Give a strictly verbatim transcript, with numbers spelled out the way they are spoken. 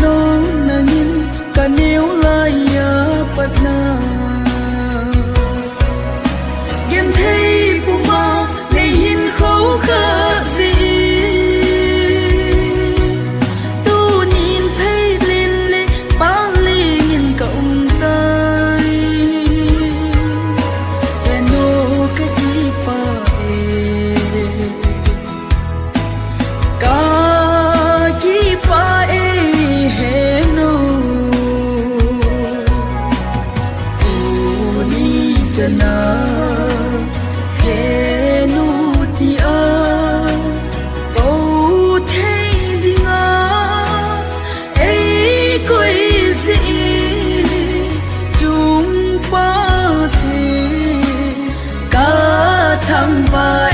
Nangin kaneo laiya patna genthei puma neihin khoukhah jeh in, tunin pheilin le palingin kaumtai. Henu kakipah e, kakipah e, henu. Tuni chana henu tia kou thei dinga eikoi jeh in, chungpa thei kathangvah